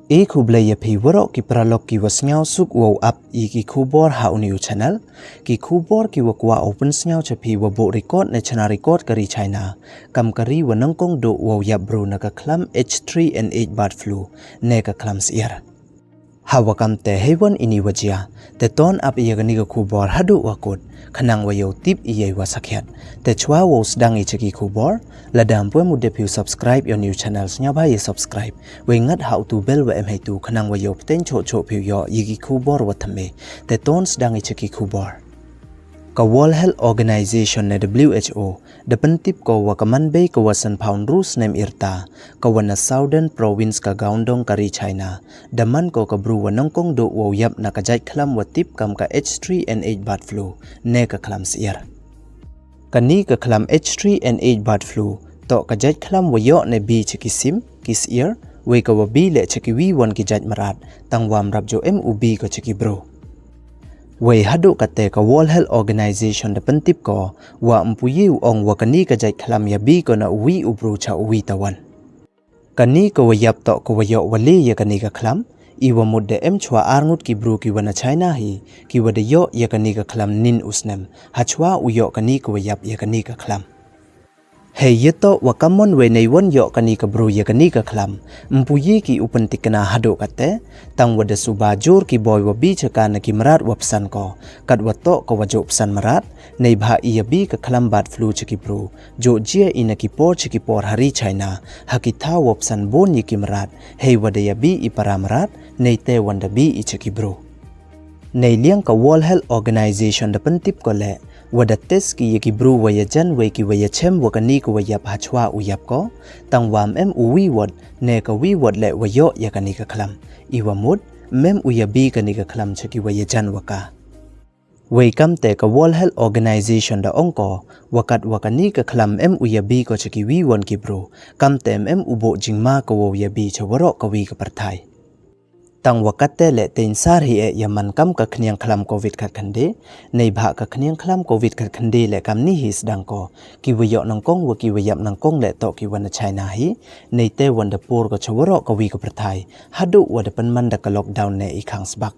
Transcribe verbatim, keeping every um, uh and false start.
E khublei ya phi waroh ki paralok ki wa sngewsuk wow ap ya ki khubor ha u ni u channel. Ki khubor ki wa kwah u pynsngew cha phi wa buh record ne chna record ka ri China, kam ka ri wa nyngkong duh wow yap bru na ka khlam H three N eight bird flu, ne ka khlam syiar. Ha wa kam te heiwon ini wa jia, te ton ap ya kani ka khubor haduh wa kut, khnang wa yoh tip ya i wa sakhiat. Te chwa wow sdang i cha ki khubor, lada ym pu em u dep phi u subscribe ya u ni u channel, sngewbha ya subscribe, wei ngat ha u tu bell wa em heitu, khnang wa yoh pteng choh choh phi u yoh ya ki khubor wa thymme. Te ton sdang i cha ki khubor. Ka World Health Organization ne W H O da pyntip ko wa ka man bei ka wa san phaw ynru snem i rta, ka wa na Southern Province ka Guangdong ka ri China, da man ko ka bru wa nyngkong duh wow yap na ka jait khlam wa tip kam ka H three N eight bird flu, ne ka khlam syiar. Kani ka khlam H three N eight bird flu toh ka jait khlam wa yoh ne bi cha ki sim, ki syiar, wei ka wa bi leh cha ki wi won ki jait mrad, tang wa ym rap ju em u bi ko cha ki bru. Wei haduh kate ka World Health Organization da pyntip ko wa ym pu i u ong wa kani ka jait khlam ya bi ko na u wi u bru cha u wi tawan. Kani ka wa yap toh ka wa yoh wa le ya kani ka khlam, i wa mut da em chwa ar ngut ki bru ki wa na China hi, ki wa da yoh ya kani ka khlam nin u snem, ha chwa u yoh kani ka wa yap ya kani ka khlam. Hei ya toh wa kamon wei neiwon yoh kani ka bru ya kani ka khlam, ym pu i ki u pyntikna haduh kate, tang wa da suba jur ki boi wa bi cha ka na ki mrad wa psan ko, kat wa toh ka wa ju psan mrad, neibha i ya bi ka khlam bird flu cha ki bru, ju jia i na ki por cha ki por ha ri China, ha ki thaw wa psan bun ya ki mrad, hei wa da ya bi i para mrad, nei te wan da bi i cha ki bru. Nei liang ka World Health Organization da pyntip ko leh, wa da test ki ya ki bru wa ya jan wei ki wa ya chem wa kani ka wa yap ha chwa u yap ko, tang wa ym em u wi wot, ne ka wi wot leh wa yoh ya kani ka khlam. I wa mut, ym em u ya bi kani ka khlam cha ki wa ya jan wa ka. Wei kam te ka World Health Organization da ong ko, wa kat wa kani ka khlam ym em u ya bi ko cha ki wi won ki bru, kam te ym em u buh jingma ka wow ya bi cha waroh ka wi ka pyrthai. Tang wa kate leh te yn sar hi e ya man kam ka khniang khlam covid khatkhynde, neibha ka khniang khlam covid khatkhynde leh kamni hi sdang ko, ki wa yoh nyngkong wa ki wa yap nyngkong leh toh ki wa na China hi, nei te wan da pur ko cha waroh ka wi ka pyrthai, haduh wa da pynman da ka lockdown ne i khang sbak.